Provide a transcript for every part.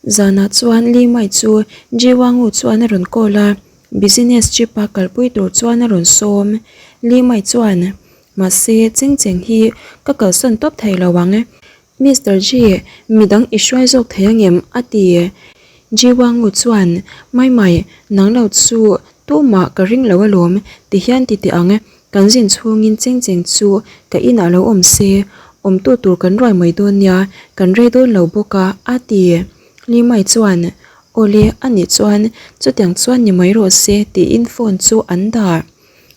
Zanah chuan Li Mai chu Ji Wangu chuan a rawn call a, business trip a kalpui tur chuan a rawn sawm. Li Mai chuan, Mahse, Cheng Cheng hi ka kalsawn tawp thei lo ang. Mister Ji, midang i hruai zawk thei angem? a ti. Ji Wangu chuan, Mai mai, nang lo chu tumah ka ring lo alawm, ti hian ti teh ang, kan zin chhungin Cheng Cheng chu ka inah lo awm se, awmtu tur kan ruai mai dawn nia, kan rei dawn lo bawk a, a ti. Li Mai chuan, Awle, anih chuan chutiang chuan ni mai rawh se, tiin phone chu an dah.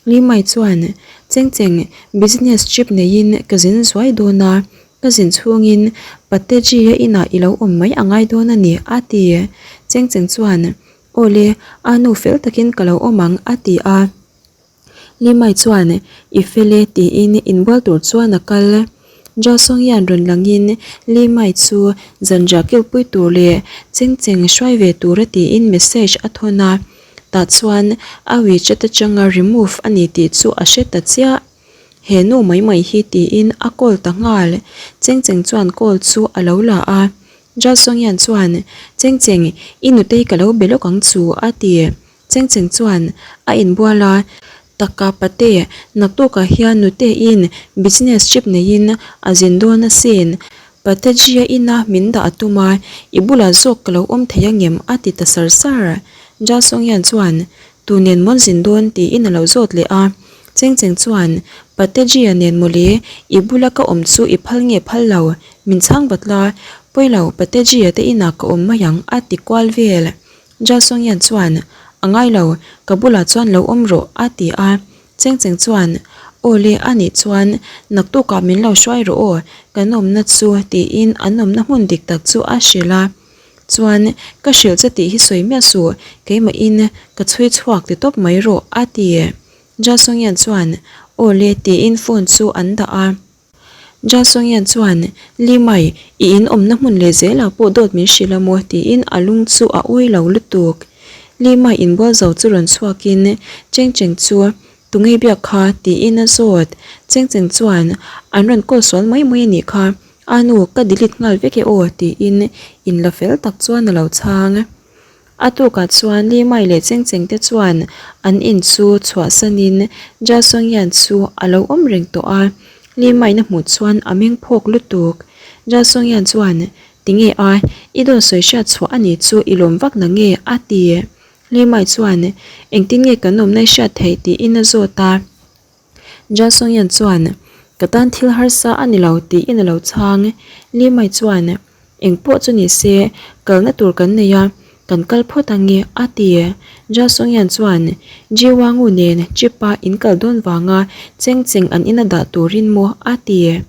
Li Mai chuan, Cheng Cheng, business trip neiin ka zin zuai dawn a, ka zin chhungin Pateji-a inah i lo awm mai a ngai dawn a ni, a ti. Cheng Cheng chuan, Awle, a nu fel takin ka lo awm ang, a ti a. Li Mai chuan, I fel e, tiin inbual tur chuan a kal. Zhao Songyan rawn langin Li Mai chu zanriah kilpui tur leh Cheng Cheng hruai ve tura tiin message a thawn a. Tah chuan a WeChat atanga remove a ni tih chu a hre ta chiah. He nu mai mai hi tiin a call ta nghal. Cheng Cheng chuan call chu a lo la a. Zhao Songyan chuan, Cheng Cheng, i nutei ka lo be lawk ang chu, a ti. Cheng Cheng chuan a inbual a, Taka pate, naktukah hian nuteiin business trip neiin a zin dawn asin. Pateji-a ina min dah a tum a, i bulah zawk ka lo awm thei angem? a ti ta sar sar. Ja Songyan chuan, Tu nen mawn zin dawn? tiin a lo zawt leh a. Cheng Cheng chuan, Pateji-a nen mawle, i bula ka awm chu i phal nge phal lo? Min chhang vat la, Pawilo, Pateji-a te inah ka awm mai ang, a ti kual vel. Ja Songyan chuan, A ngai lo, ka bulah chuan lo awm rawh, a ti a. Cheng Cheng chuan, Aw le, a nih chuan naktukah min lo hruai rawh aw, kan awmna chu, tiin an awmna hmun dik tak chu a hrilh a. Chuan, Ka hrilh che tih hi sawi miah suh, keimahin ka chhui chhuak ti tawp mai rawh, a ti. Ja Songyan chuan, Aw le, tiin phone chu an dah a. Ja Songyan chuan, Li Mai, i in awmna hmun leh zelah pawh dawt min hrilh a maw? tiin a lung chu a awi lo lutuk. Li Mai inbual zo chu rawn chhuakin Cheng Cheng chu, Tunge biak kha? tiin a zawt. Cheng Cheng chuan, An rawn call sual mai mai a nih kha, a nu ka delete nghal vek e aw tiin inla fel tak chuan a lo chhang. A tukah chuan Li Mai leh Cheng Cheng te chuan an in chu chhuahsanin Ja Songyan chu a lo awm reng tawh a, Li Maiin a hmuh chuan a meng phawk lutuk. Ja Songyan chuan, Tinge a, i dawn sawi hriat chhuah a nih chu i lawm vak na nge? a ti. Li Mai chuan, Engtin nge kan awmna i hriat theih? tiin a zawt a. Ja Songyan chuan, Ka tan thil harsa a ni lo tiin a lo chhang. Li Mai chuan, Eng pawh chu ni se, kalna tur kan nei a, kan kal phawt ang nge, a ti. Ja Songyan chuan, Ji Wangu nen Chipa in kal dawn vanga Cheng Cheng an ina dah turin maw, a ti.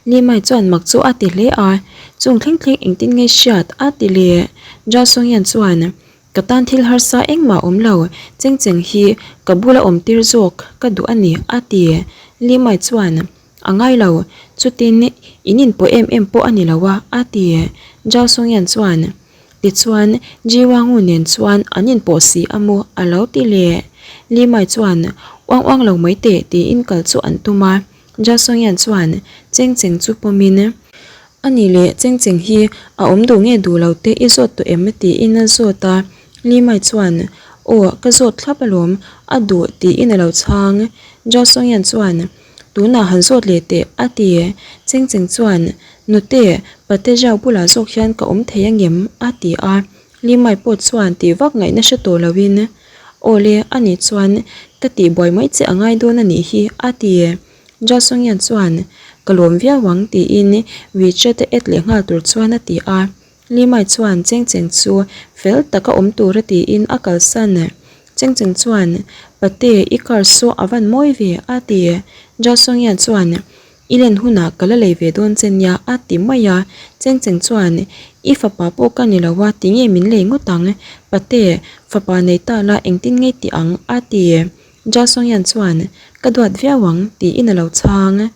Li Mai chuan mak chu a ti hle a, Chung thleng thleng engtin nge hriat, a ti leh. Ja Songyan chuan, Ka tan thil harsa engmah awm lo, Cheng Cheng hi ka bula awm tir zawk ka duh a ni, a ti. Li Mai chuan, A ngai lo, chutin in inpawh em em pawh a ni lo a, a ti. Zhao Songyan chuan, Tichuan, Ji Wangu nen chuan an inpawh si a maw? a lo ti leh. Li Mai chuan, Uang uang lo mai teh, tiin kal chu an tum a. Zhao Songyan chuan Cheng Cheng chu pawmin, A nih leh, Cheng Cheng hi a awm duh nge duh lo te i zawt tawh em? tiin a zawt a. Li Mai chuan, Aw, ka zawt thlap alawm, a duh, tiin a lo chhang. Zhao Songyan chuan, Tunah han zawt leh teh, a ti. Cheng Cheng chuan, Nute, Pate Zhao bulah zawk hian ka awm thei angem? a ti a. Li Mai pawh chuan tih vak ngaihna hre tawh loin, Aw le, ani chuan ka tih buai mai che a ngai dawn a nih hi, a ti. Zhao Songyan chuan, Ka lawm viau ang, tiin WeChat a add leh nghal tur chuan a ti a. Li Mai chuan Cheng Cheng chu fel taka awm tura tiin a kalsan. Cheng Cheng chuan, Pate, i car saw a van mawi ve, a ti. Zhao Songyan chuan, I len hunah ka la lei ve dawn che nia, a ti mai a. Cheng Cheng chuan, I fapa pawh ka ni lo a, tinge min lei ngawt ang? Pate, fapa nei ta la engtin ngei ti ang? a ti. Zhao Songyan chuan, Ka duat viau ang, tiin a lo chhang.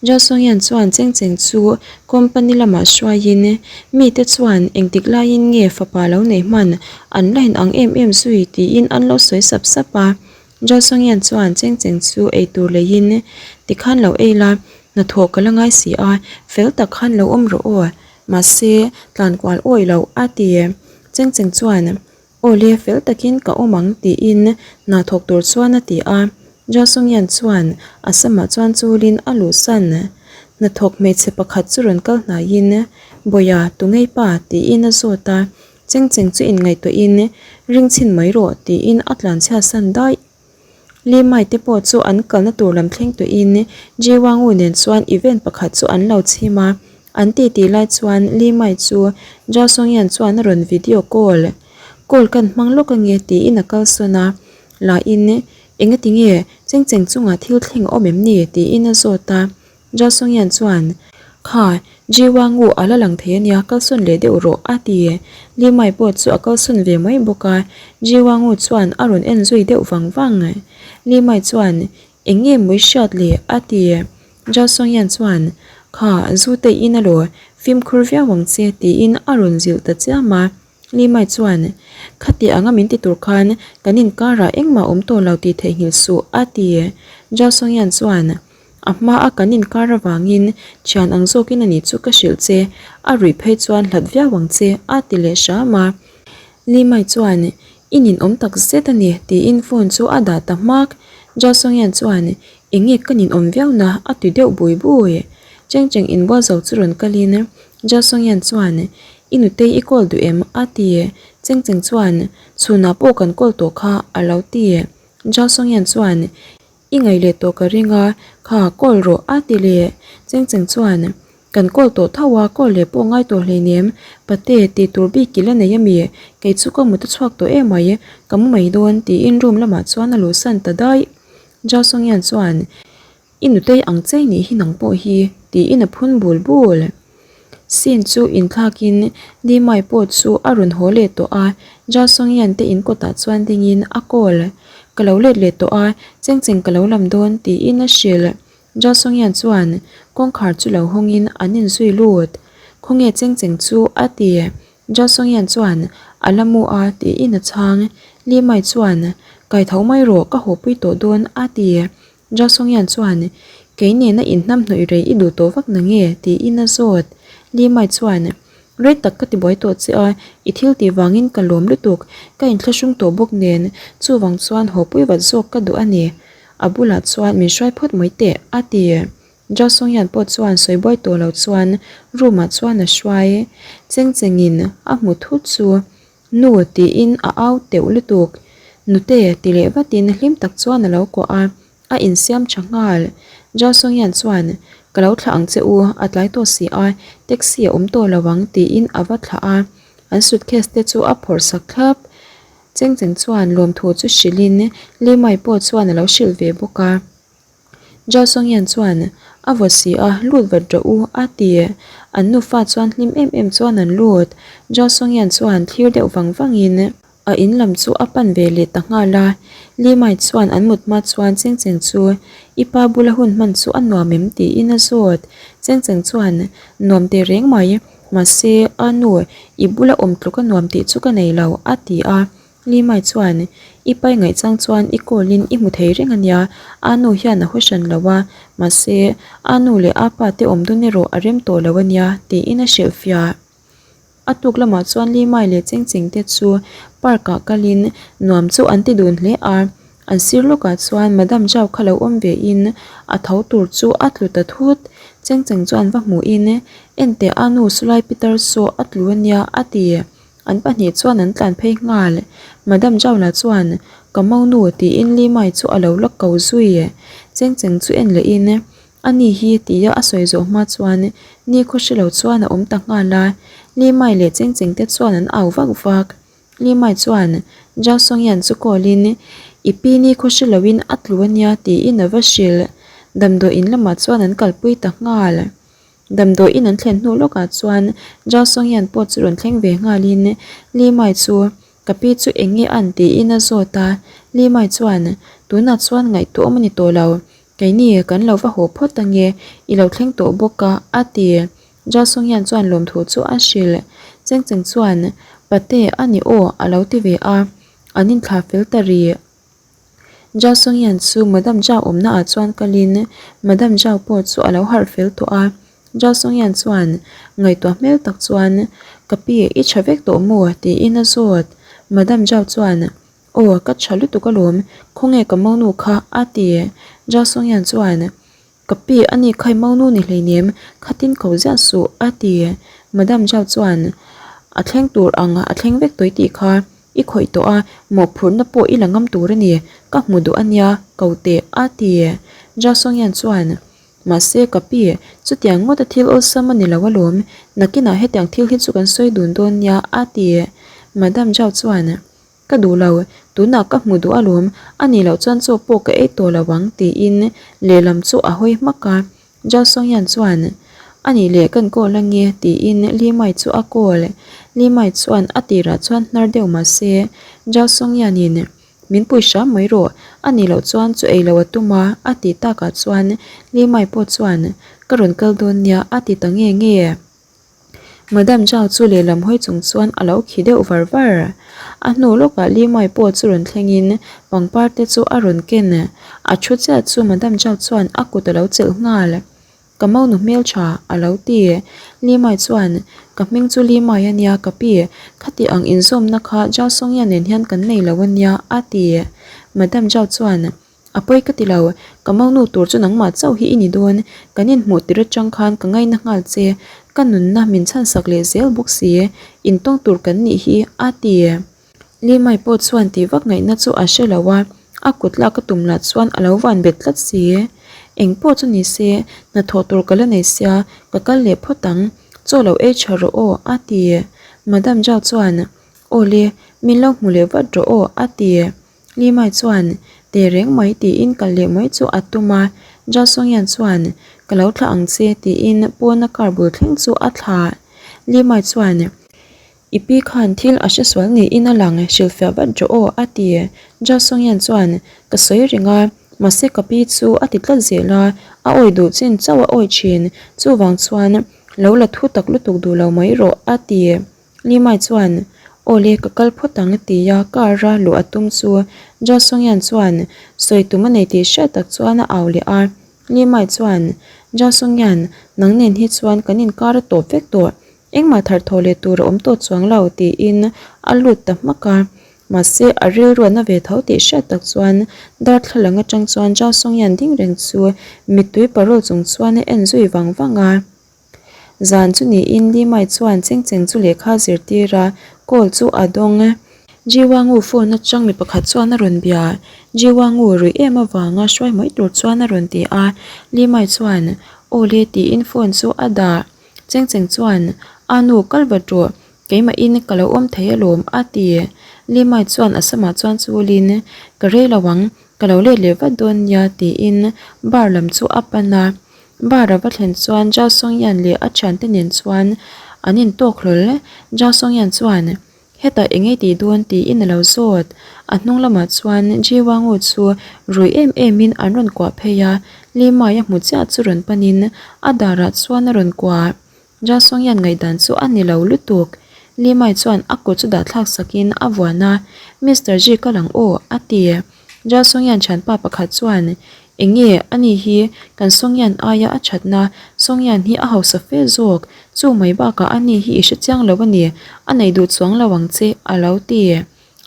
Zhao Songyan chuan Cheng Cheng chu company lamah hruaiin mite chuan engtik laiin nge fapa lo nei hman an la in ang em em zui tiin an lo sawi sap sap a. Zhao Songyan chuan Cheng Cheng chu eitur leiin tikhan lo ei la, hnathawh ka la ngai si a, fel tak khan lo awm rawh aw. Mahse, tlan kual awih loh a ti. Cheng Cheng chuan, Aw le, fel takin ka awm ang tiin hna thawk tur chuan a ti a. Zhao Songyan chuan a samah chuan chulin a luhsan. Hnathawk hmeichhe pakhat chu rawn kal hnaiin, Bawia, tu ngei pa? tiin a zawt a. Cheng Cheng chu inngaihtuahin, Ring chhin mai rawh tiin a tlanchhiat san daih. Li Mai te pawh chu an kalna tur lam thleng tuihin Ji Wang-u nen chuan event pakhat chu an lo chhim a, an titi lai chuan Li Mai chu Zhao Songyan chuan a rawn video call. Call kan hmang lawk ange tiin a kalsawn a, la in engati nge Cheng Cheng chungah thil thleng a awm em ni tiin a zawt a. Zhao Songyan chuan, Kha, Ji Wang-u a la lang thei a nia, kalsawn leh deuh rawh, a ti. Li Mai pawh chu a kalsawn ve mai bawk a, Ji Wang-u chuan a rawn en zui deuh vang vang. Li Mai chuan, Eng nge mawi hriat le? a ti. Zhao Songyan chuan, Kha, zu te in alaw, fimkhur viau ang che, tiin a rawn zilh ta chiam a. Li Mai chuan, Khati anga min ti tur khan kan inkarah engmah awm tawh lo tih theihnghilh suh, a ti. Zhao Songyan chuan, A hma a kan inkar avangin thian ang zawkin a nih chu ka hrilh che, a ruih phei chuan hlat viau ang che, a ti leh hram a. Li Mai chuan, I ninawm tak zet a ni, tiin phone chu a dah ta hmak. Zhao Songyan chuan, Eng nge ka ninawm viau na, a ti deuh bui bui. Cheng Cheng inbual zo chu rawn kalin Zhao Songyan chuan, I nutei i call duh em? a ti. Cheng Cheng chuan, Chhunah pawh kan call tawh kha, a lo ti. Zhao Songyan chuan, I ngaih leh tawh ka ring a, kha call rawh a ti leh. Cheng Cheng chuan, Kan call tawh tho a, call leh pawh ngai tawh hleinem, pate tih tur bik i la nei ami, kei chu ka mut a chhuak tawh em mai, ka mu mai dawn tiin room lamah chuan a luhsan ta daih. Zhao Songyan chuan, I nutei ang chei nih hi nang pawh hi tiin a phun bul bul. Scene chu inthlakin Li Mai pawh chu a rawn haw leh tawh a, Zhao Songyan te in kawtah chuan dingin a call. Ka lo let leh tawh a, cheng cheng ka lo lam dawn tiin a hrilh. Zhao Songyan chuan kawngkhar chu lo hawngin an inzui lut. Khawnge cheng cheng chu a ti. Zhao Songyan chuan a la mu a tiin a chhang. Li Mai chuan Kai tho mai rawh ka hawpui tawh dawn a ti. Zhao Songyan chuan, Kei nena inhnamhnawih rei i duh tawh vak na nge? tiin a zawt. Li Mai chuan, Rei tak ka ti buai tawh che a, i thil tih vangin ka lawm lutuk, ka inthlahrung tawh bawk nen, chuvang chuan haw pui vat zawk ka duh a ni. A bulah chuan min hruai phawt mai teh, a ti. Zhao Songyan pawh chuan sawi buai tawh lo chuan room ah chuan a hruai. Cheng chengin a hmu thut chu Nu tiin a au teuh lutuk. Nute ti leh vatin hlim tak chuan a lo kuah a, a insiam tha nghal. Zhao Songyan chuan, Ka lo thlah ang che u, a tlai tawh si a, taxi a awm tawh lo ang tiin a va thlah a. An suitcase te chu a phawrh sak thlap. Cheng Cheng chuan lawmthu chu hrilhin Li Mai pawh chuan a lo hrilh ve bawk a. Zhao Songyan chuan, A vaw si a, lut vat rawh u, a ti. An nufa chuan hlim em em chuan an lut. Zhao Songyan chuan thlir deuh vang vangin a in lam chu a pan ve leh ta nghal a. Li Mai chuan an mut hma chuan Cheng Cheng chu, I pa bula hun hman chu a nuam em? tiin a zawt. Cheng Cheng chuan, Nuam teh reng mai, mahse, a nu, i bula awm tluk a nuam tih chu ka nei lo, a ti a. Li Mai chuan, I pai ngaihchang chuan i call in i hmu thei reng a nia, a nu hian a haw hran lo a, mahse, a nu leh a pa te awm dun erawh a rem tawh lo a nia, tiin a hrilhfiah. A tuk lamah chuan Li Mai leh Cheng Cheng te chu park ah kalin nuam chu an ti dun hle a, an sir lawkah chuan Madam Zhao kha lo awm ve in a tho tur chu a tlu ta thut. Cheng Cheng chuan va hmuhin, Enteh a nu Sulai Peter saw a tlu a nia, a ti. An pahnih chuan an tlan phei nghal. Madam Jaula chuan, Ka monu, tiin Li Mai chu a lo la ko zui. Cheng Cheng chu en lehin, A ni hi, tia a sawi zawh hma chuan ni khaw hre lo chuan a awm ta nghal a. Li Mai leh Cheng Cheng te chuan an au vak vak. Li Mai chuan Zhao Songyan chu call-in, I pi ni khaw hre loin a tlu a nia, tiin a va hrilh. Damdawiin lamah chuan an kalpui ta nghal. Damdawiin an thlen hnu lawkah chuan Zhao Songyan pawh chu rawn thleng ve nghalin Li Mai chu ka pi chu eng nge an tiin a zawt a, Li Mai chuan tunah chuan ngaihtuah awm a ni tawh lo, keini kan lo va haw phawt ange, i lo thleng tawh bawk a, a ti. Zhao Songyan chuan lawmthu chu a hrilh. Cheng Cheng chuan Pate a ni aw a lo ti ve a, an inthlah fel ta rih. Zhao Songyan chu Madam Zhao awmna ah chuan kalin Madam Zhao pawh chu a lo harh fel tawh a. Zhao Songyan chuan ngaihtuah hmel tak chuan, Ka pi, i tha vek tawh maw? tiin a zawt. Madam Zhao chuan, Aw, ka tha lutuk alawm, khawnge ka monu kha? a ti. Zhao Songyan chuan, Ka pi, a ni kha i monu ni hleinem, khatin ko ziah suh, a ti. Madam Zhao chuan, A thleng tur ang, a thleng vek tawh i tih kha. I khawih tawh a, mawhphurhna pawh i la ngam tur a ni, ka hmu duh a nia, ko teh, a ti. Zhao Songyan chuan, Mahse, ka pi, chutiang ngawta thil awlsam a ni lo alawm, nakinah hetiang thil hi chu kan sawi dun dawn nia, a ti. Madam Zhao chuan, Ka duh lo, tunah ka hmu duh alawm, a nih loh chuan chaw pawh ka ei tawh lo ang, tiin lehlam chu a hawi hmak a. Zhao Songyan chuan, A nih leh kan call ange, tiin Li Mai chu a call. Li Mai chuan a tirah chuan hnar deuh mah se, Zhao Songyan-in, Min pui hram mai rawh, a nih loh chuan chu ei lo a tum a, a tih takah chuan Li Mai pawh chuan, Ka rawn kal dawn nia, a ti ta nge nge. Madam Zhao chu lehlam hawi chung chuan a lo khi deuh var var. A hnu lawkah Li Mai pawh chu rawn thlengin pangpar te chu a rawn ken. A thu chiah chu Madam Zhao chuan a kut a lo chelh nghal. Ka monu hmeltha a lo ti. Li Mai chuan, Ka hming chu Li Mai a nia ka pi, khati ang inzawmna kha Zhao Songya nen hian kan nei lo a nia, a ti. Madam Zhao chuan, A pawi ka ti lo, ka monu tur chu nangmah chauh hi i ni dawn, kan inhmuh tir atang khan ka ngaina nghal che, ka nunna min chhansak leh zel bawk si, intawng tur kan nih hi, a ti. Li Mai pawh chuan tih vak ngaihna chu a hre lo a, a kut lak a tum lah chuan a lo van bet tlat si. Eng pawh chu ni se, hnathawh tur ka la nei sia, ka kal leh phawt ang, chaw lo ei tha rawh aw, a ti. Madam Zhao chuan, Aw le, min lo hmu leh vat rawh aw, a ti. Li Mai chuan, Teh reng mai tiin kal leh mai chu a tum a, Zhao Songyan chuan, Ka lo thlah ang che tiin pawna car bul thleng chu a thlah. Li Mai chuan, I pi khan thil a hre sual niin a lang, hrilhfiah vat rawh aw a ti. Zhao Songyan chuan, Ka sawi reng a, mahse ka pi chu a ti tlat zel a, a awi duh chin chauh a awi thin, chuvang chuan lo la thu tak lutuk duh lo mai rawh a ti. Limai chuan, Aw le, ka kal phawt ang tia car a luh a tum chu Zhao Songyan chuan sawi tum a nei tih hriat tak chuan a au leh a. Limai chuan, Zhao Songyan, nang nen hi chuan kan inkar a tawp vek tawh. Engmah thar thaw leh tur a awm tawh chuang lo tiin a lut ta hmak a. Mahse, a rilru a na ve tho tih hriat tak chuan darthlalang atang chuan Zhao Songyan ding reng chu mittui parawl chung chuan a en zui vang vang a. Zan chu niin Li Mai chuan Cheng Cheng chu lehkha a zirtir a, call chu a dawng. Ji Wangu phone atang mi pakhat chuan a rawn bia. Ji Wangu ruih em avanga hruai mai tur chuan a rawn ti a, Li Mai chuan, Aw le tiin phone chu a dah. Cheng Cheng chuan, A nu kal vat rawh, keimahin ka lo awm thei alawm a ti. Li Mai chuan a samah chuan chulin, Ka rei lo ang, ka lo let leh vat dawn nia tiin bar lam chu a pan a. Bar a va thlen chuan Zhao Songyan leh a thiante nen chuan an intawk hlawl. Zhao Songyan chuan, Hetah eng ei tih dawn? tiin a lo zawt. A hnung lamah chuan Ji Wangu chu rui em emin an rawn kuah phei a, Li Mai a hmu chiah chu rawn panin a darah chuan a rawn kuah. Zhao Songyan ngaihdan chu a ni lo lutuk. Li Mai chuan a kut chu dahthlak sakin a vuan a, Mister Ji kal ang aw, a ti. Zhao Songyan thianpa pakhat chuan, Eng nge, ani hi kan Songyan aia a thatna, Songyan hi a hausa fe zawk, chu mai bakah ani hi i hre chiang lo a ni, a nei duh chuang lo ang che, a lo ti.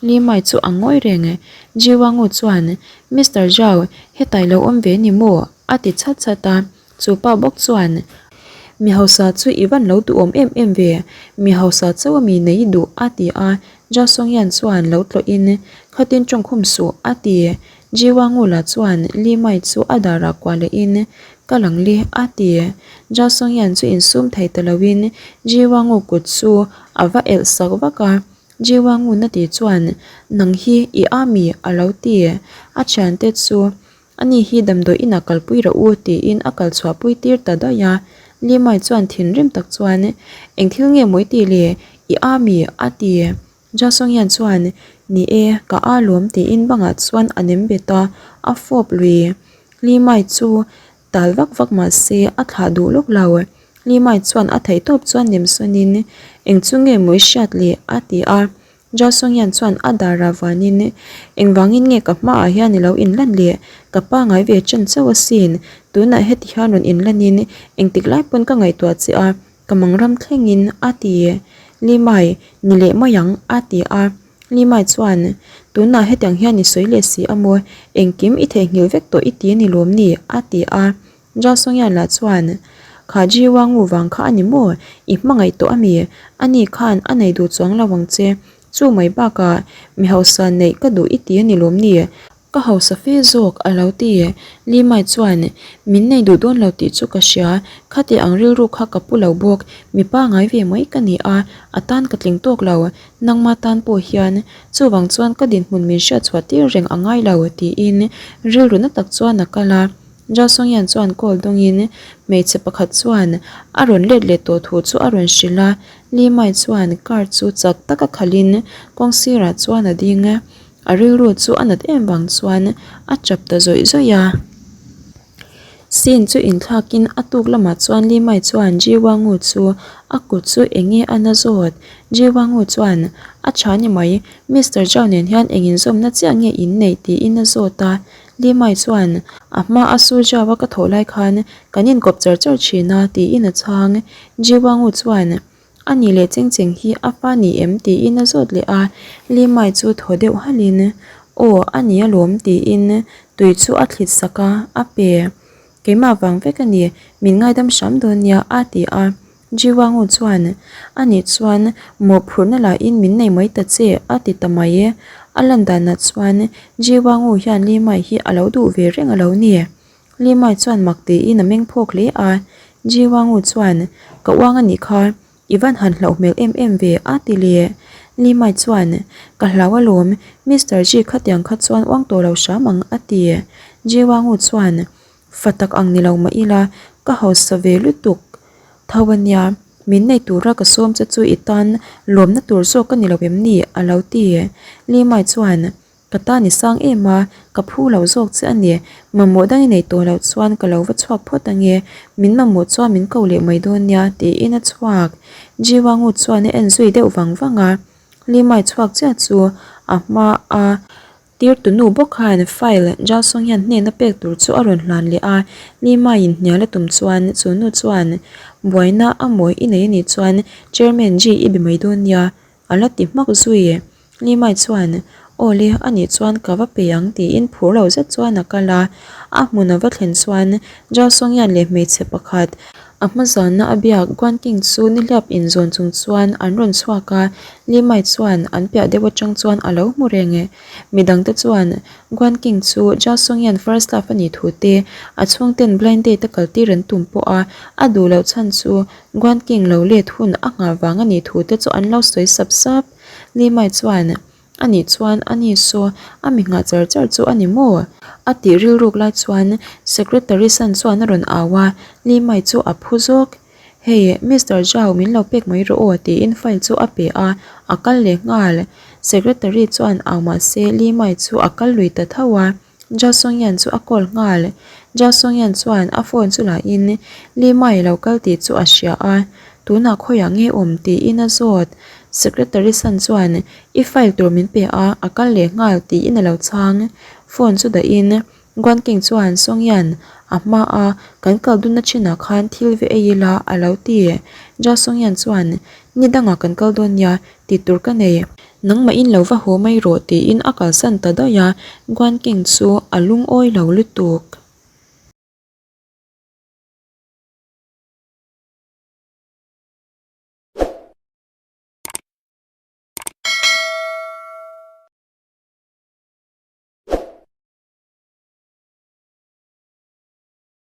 Li Mai chu a ngawi reng. Ji Wangu chuan, Mister Zhao, hetai lo awm ve ni maw? a ti chat chat a. Chu pa bawk chuan, Mi hausa chu i van lo duhawm em em ve, mi hausa chauh a mi nei i duh, a ti a. Zhao Songyan chuan lo tlawhin, Khatin tawngkhum suh, a ti. Ji Wangula chuan Li Mai chu a darah kuah lehin, Ka lang li, a ti. Zhao Songyan chu insum thei ta loin Ji Wangu kut chu a va elh sak vak a. Ji Wangu na ti chuan, Nang hi i a mi? a lo ti. A thiante chu Ani hi damdawi inah kalpui rawh u tiin a kal chhuahpui tir ta daih a. Li Mai chuan thinrim tak chuan, Eng thil nge mawi tih le? I a mi? a ti. Zhao Songyan chuan, Ni e, ka a lawm tiin bangah chuan a nem bet a, a fawp lui. Li Mai chu tal vak vak mah se a thlah duh lawk lo. Li Mai chuan a theihtawp chuan nem sawnin, Eng chu nge mawi hriat le? a ti a. Zhao Songyan chuan a darah vanin, Engvangin nge ka hmaah hian i lo inlan le? Ka pangai ve ṭan chauh asin. Tunah heti hian rawn inlanin engtik lai pawn ka ngaihtuah che a, ka mangram thlengin a ti. Limai, ni leh mai ang, a ti a. Limai chuan, Tunah hetiang hian i sawi leh si a maw? Engkim i theihnghilh vek tawh i ti a ni lawm ni? a ti a. Zhao Songyan lah chuan, Kha Ji Wangu vang kha a ni maw? I hmangaih tawh a mi? Ani khan a nei duh chuang lo ang che. Chu mai bakah mi hausa neih ka duh i ti a ni lawm ni? Ka hausa fe zawk a lo ti. Li Mai chuan, Min nei duh dawn lo tih chu ka hria. Khati ang rilru kha ka pu lo bawk. Mi pangai ve mai ka ni a, a tan ka tling tawk lo. Nangma tan pawh hian chuvang chuan ka dinhmun min hriatchhuah tir reng a ngai lo tiin rilru na tak chuan a kal a. Zhao Songyan chuan call dawngin hmeichhe pakhat chuan a rawn let leh tawh thu chu a rawn hrilh a, Li Mai chuan car chu chak taka khalhin kawng sirah chuan a ding a, a rilru chu a nat em vang chuan a tap ta zawih zawih a. Scene chu inthlakin a tuk lamah chuan Li Mai chuan Ji Wangu chu a kut chu eng nge a na zawt? Ji Wangu chuan a tha ni mai, Mister Zhao nen hian eng inzawmna chiah nge in neih tiin a zawt a. Li Mai chuan, A hma a Su Zhao a ka thawh lai khan kan inkawp char char thin a, tiin a chhang. Ji Wangu chuan, A nih leh cheng cheng hi a fa ni em? tiin a zawt leh a. Li Mai chu thaw deuh halhin, Aw, a ni alawm, tiin tui chu a thlit sak a, a pe. Keimah vang vek a ni, min ngaidam hram dawn nia, a ti a. Jiwangu chuan, A nih chuan mawhphurhna lahin min nei mai ta che, a ti ta mai e. A lan danah chuan Jiwangu hian Limai hi a lo duh ve reng a lo ni. Limai chuan mak tiin a meng phawk hle a. Jiwangu chuan, Ka uang a nih kha, i van han hlauh hmel em em ve, a ti leh. Limai chuan, Ka hlau alawm, Mister Ji khatiang kha chuan uang tawh lo hram ang, a ti. Jiwangu chuan, Fa tak ang ni lo mah ila, ka hausa ve lutuk tho a nia, min nei tura ka sawm che chu i tan lawmna tur zawk ka ni lo em ni? a lo ti. Limai chuan, Ka tan i sang em a, ka phu lo zawk che a ni. Mamawh dang i nei tawh loh chuan ka lo va chhuak phawt ange, min mamawh chuan min ko leh mai dawn nia, tiin a chhuak. Jiwangu chuan a en zui deuh vang vang a, Limai chhuak chiah chu a hma a. Tirtu nu bawk khan file Zhao Song hian hnena pek tur chu a rawn hlan leh a, Li Maiin hnial a tum chuan chu nu chuan buaina a mawi i nei anih chuan Chairman Ji i be mai dawn nia a la ti hmak zui. Li Mai chuan Aw le anih chuan ka va pe ang tiin phur lo zet chuan a kal a, a hmun a va thlen chuan Zhao Song hian leh hmeichhe pakhat A hma zana a biak Guan King chu nihliap inzawn chung chuan an rawn chhuak a, Li Mai chuan an piah deuh atang chuan a lo hmu reng e. Midangte chuan Guan King chu Zhao Songyan first love a nih thu te, a chhungten blind date a kaltir an tum pawh a, a duh loh chhan chu Guan King lo let hun a nghah vang a nih thu te chu an lo sawi sap sap. Li Mai chuan A nih chuan a ni saw a mi nghah char char chu a ni maw? A tih rilruk lai chuan Secretary San chuan a rawn au a, Li Mai chu a phu zawk. Hei, Mister Zhao min lo pek mai rawh aw tiin file chu a pe a, a kal leh nghal. Secretary chuan au mah se Li Mai chu a kal lui ta tho a. Zhao Songyan chu a call nghal. Zhao Songyan chuan a phone chu la in Li Mai lo kal tih chu a hria a, tunah khawiah nge awm tiin a zawt. Secretary San chuan i file tur min pe a, a kal leh nghal tiin a lo chhang. Phone chu dah in Guan King chuan Songyan a hma a kan kal dunna thinah khan thil ve ei ila a lo ti. Zhao Songyan chuan ni dangah kan kal dawn nia tih tur ka nei. Nangmah in lo va haw mai rawh tiin a kalsan ta daih a, Guan King chu a lungawi lo lutuk.